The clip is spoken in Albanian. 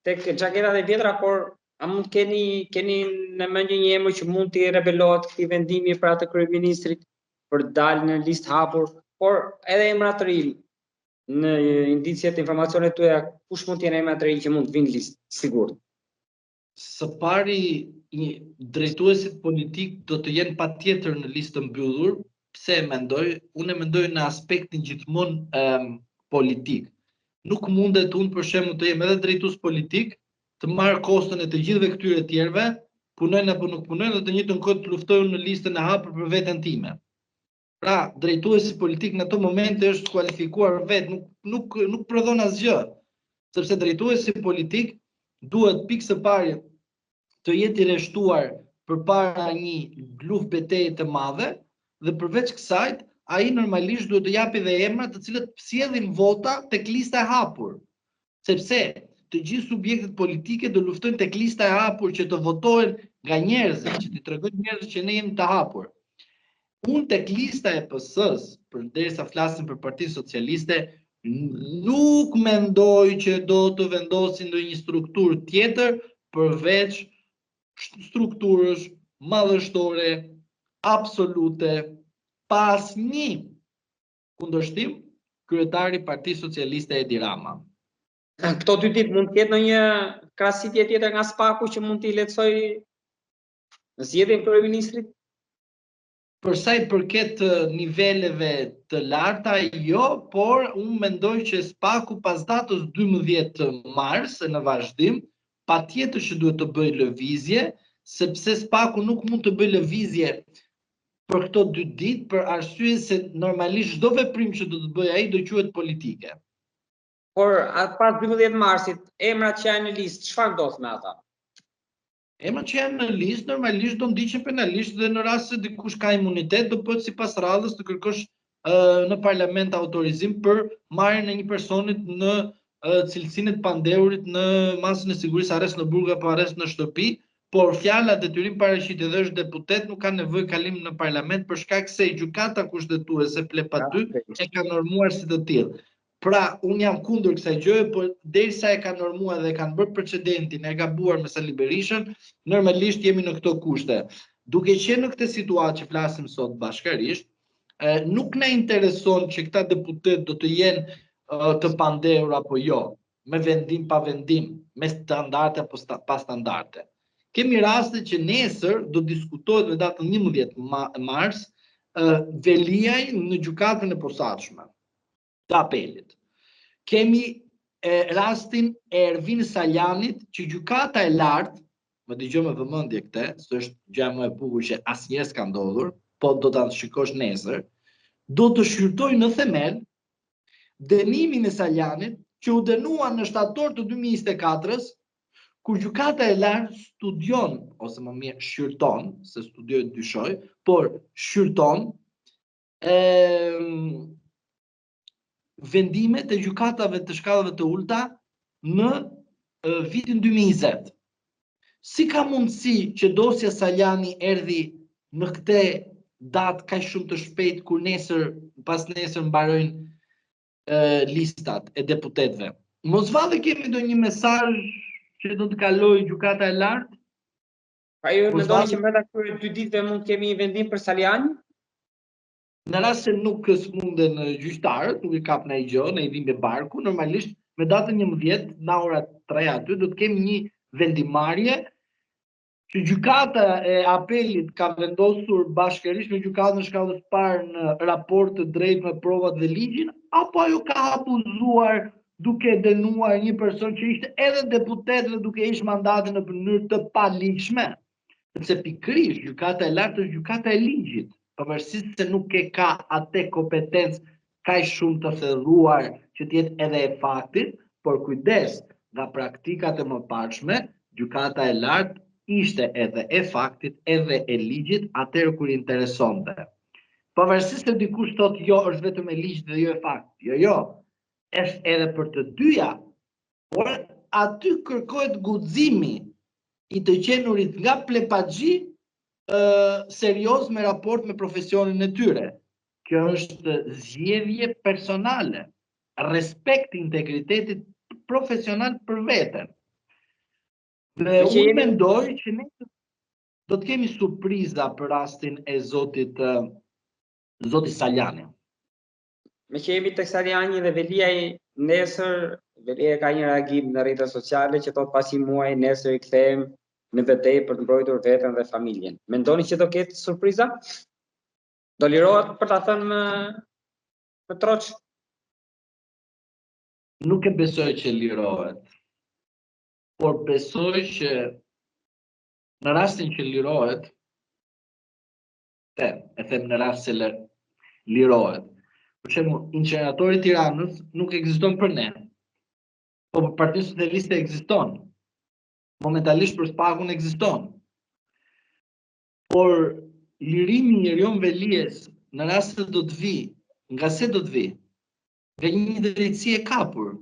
tek xhaketat e vjetra, por a mund të keni keni në mendje një emër që mund t'i rebelohet këtij vendimi pra të kryeministrit për të dalë në listë hapur, por edhe emra të rinj në indiciet e informacionet tuaja, kush mund të jenë emra të rinj që mund të vinë në listë, sigurt? Së pari, një, drejtuesit politik do të jenë patjetër në listë të mbyllur, pse e mendoj? Unë e mendoj në aspektin gjithmonë um, politik. Nuk mundet unë për shembull të jem edhe drejtues politik, të marr koston e të gjithëve këtyre tjerëve, punojnë apo nuk punojnë dhe të njëjtën kohë të luftoj unë në listën e hapur për veten time. Pra, drejtuesi politik në ato momente është skualifikuar vetë, nuk nuk nuk prodhon asgjë, sepse drejtuesi politik duhet pikë së pari të jetë i rreshtuar përpara një luftë beteje të madhe dhe përveç kësaj ai normalisht duhet të japi dhe emra të cilët sjellin vota tek lista e hapur. Sepse të gjithë subjektet politike do luftojnë tek lista e hapur që të votohen nga njerëzit, që t'i tregojnë njerëzit që ne jemi të hapur. Unë tek lista e PS-së, përderisa flasim për Partinë Socialiste, nuk mendoj që do të vendosin ndonjë strukturë tjetër përveç strukturës madhështore, absolute, pa asnjë kundërshtim, kryetari i Partisë Socialiste Edi Rama. Këto dy ditë mund të ketë ndonjë krasitje tjetër nga SPAK-u që mund t'i lehtësojë zgjedhjen kryeministrit? Për sa i përket niveleve të larta, jo, por unë mendoj që SPAK-u pas datës 12 mars e në vazhdim, patjetër që duhet të bëjë lëvizje, sepse SPAK-u nuk mund të bëjë lëvizje për këto dy ditë, për arsye se normalisht çdo veprim që do të bëjë ai do quhet politike. Por pas 12 marsit, emrat që janë në listë, çfarë ndodh me ata? Emrat që janë në listë normalisht do ndiqen penalisht dhe në rast se dikush ka imunitet do bëhet sipas radhës të kërkosh në parlament autorizim për marrjen e një personit në cilësinë e të pandehurit në masën e sigurisë arrest në burg apo arrest në shtëpi, por fjala detyrim paraqitje dhe është deputet nuk ka nevojë kalim në parlament për shkak se gjykata kushtetuese Plepa 2 e ka normuar si të tillë. Pra, unë jam kundër kësaj gjëje, por derisa e kanë normuar dhe e kanë bërë precedentin e gabuar me Sali Berishën, normalisht jemi në këto kushte. Duke qenë në këtë situatë që flasim sot bashkërisht, nuk na intereson që këta deputetë do të jenë të pandehur apo jo, me vendim pa vendim, me standarde apo sta, pa standarde. Kemi raste që nesër do diskutohet me datën 11 mars Veliaj në gjykatën e posaçme. të apelit. Kemi e, rastin e Ervin Salianjit që gjykata e lartë, më dëgjo me vëmendje këtë, se është gjëja më e bukur që asnjëherë s'ka ndodhur, po do ta shikosh nesër, do të shqyrtojë në themel dënimin e Salianjit që u dënua në shtator të 2024-ës, kur gjykata e lartë studion ose më mirë shqyrton, se studioj dyshoj, por shqyrton e, vendimet e gjykatave të shkallëve të ulta në vitin 2020. Si ka mundësi që dosja Salianji erdhi në këtë datë kaq shumë të shpejtë kur nesër, pasnesër mbarojnë e, listat e deputetëve? Mos vallë kemi ndonjë mesazh që do të kalojë gjykata e lartë? Pra ju mendoni që brenda këtyre dy ditëve mund të kemi një vendim për Salianjin? Në rast se nuk smunden gjyqtarët, nuk i kap ndonjë gjë, ndonjë dhimbje barku, normalisht me datën 11 në ora 3 aty do të kemi një vendimmarrje që gjykata e apelit ka vendosur bashkërisht me gjykatën e shkallës parë në raport të drejtë me provat dhe ligjin, apo ajo ka abuzuar duke dënuar një person që ishte edhe deputet dhe duke hequr mandatin në mënyrë të paligjshme. Sepse pikërisht gjykata e lartë është gjykata e ligjit, pavarësisht se nuk e ka atë kompetencë kaq shumë të thelluar që të jetë edhe e faktit, por kujdes, nga praktikat e mëparshme, gjykata e lartë ishte edhe e faktit edhe e ligjit atëherë kur interesonte. Pavarësisht se dikush thotë jo, është vetëm e ligjit dhe jo e faktit. Jo, jo, është edhe për të dyja, por aty kërkohet guximi i të qenurit nga plepaxhi serioz me raport me profesionin e tyre. Kjo është zgjedhje personale, respekt i integritetit profesional për veten. Dhe unë mendoj që ne do të kemi surpriza për rastin e zotit zotit Salianji. Meqë jemi tek Salianji dhe Veliaj nesër, Veliaj ka një reagim në rrjetet sociale që thotë pas një muaji nesër rikthehem në betejë për të mbrojtur veten dhe familjen. Mendoni që do ketë surpriza? Do lirohet për ta thënë më më troç? Nuk e besoj që lirohet. Por besoj që në rastin që lirohet, them, e them në rast se lirohet. Për shembull, inceneratori i Tiranës nuk ekziston për ne. Po për Partinë Socialiste ekziston. Momentalisht për SPAK-un ekziston. Por lirimi i Erion Veliajt në rast se do të vijë, nga se do të vijë? Nga një drejtësi e kapur.